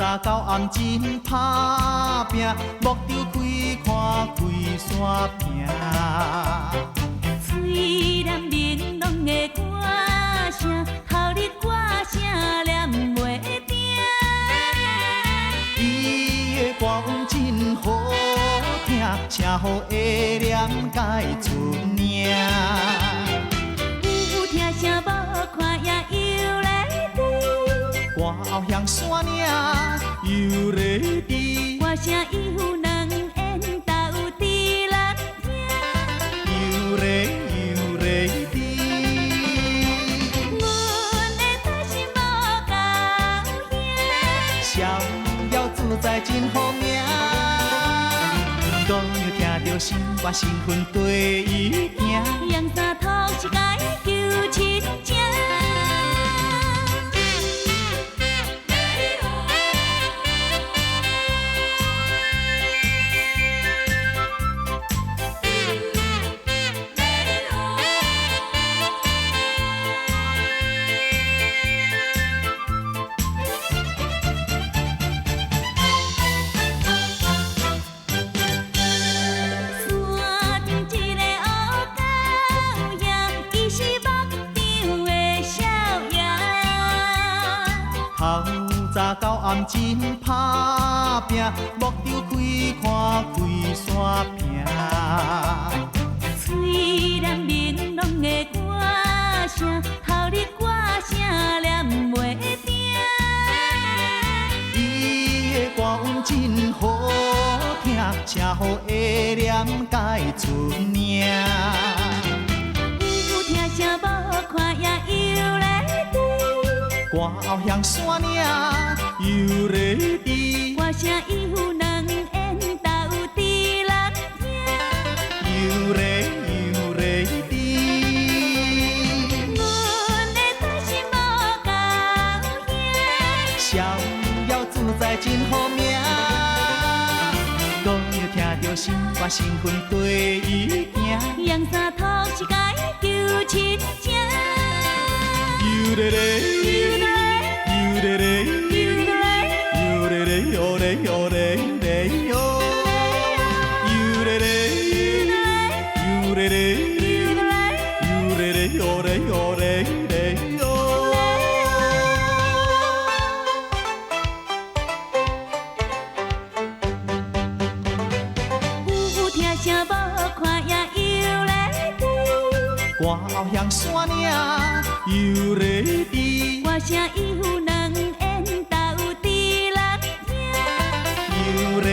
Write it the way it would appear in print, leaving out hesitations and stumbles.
早到暗真拍拚，目睭开看开山坪。虽然玲珑的歌声，头日歌声念袂定。伊的歌音真好聽，聲予會念改出名。有聽聲無看影又來滴，歌後向山嶺又來滴，歌聲有兩緣斗佇人聽。又來又來滴。阮的大心無高興，逍遙自在真好命。姑娘聽著心肝身份綴伊行，用三托一解求親情。山顶一个乌狗兄，伊是牧场的少爺。頭早到暗真拍拚，目睭開看開山坪。雖然玲瓏的歌聲，頭日歌聲念袂定。伊的歌音真好聽，聲予會念改出名。有聽聲無看影又來滴，歌後向山嶺又來滴，歌聲有兩緣斗佇人聽。又來又來滴。阮的大心無高興，逍遙自在真好命。姑娘聽著心肝身份綴伊行，用三托一解求親情。又來來，又來來，又來來，又來又來來喲，又來來，又來來，又來來又來又來來喲。有聽聲無看影又來滴，歌後向山嶺又來滴，歌聲有兩緣斗佇人聽。又來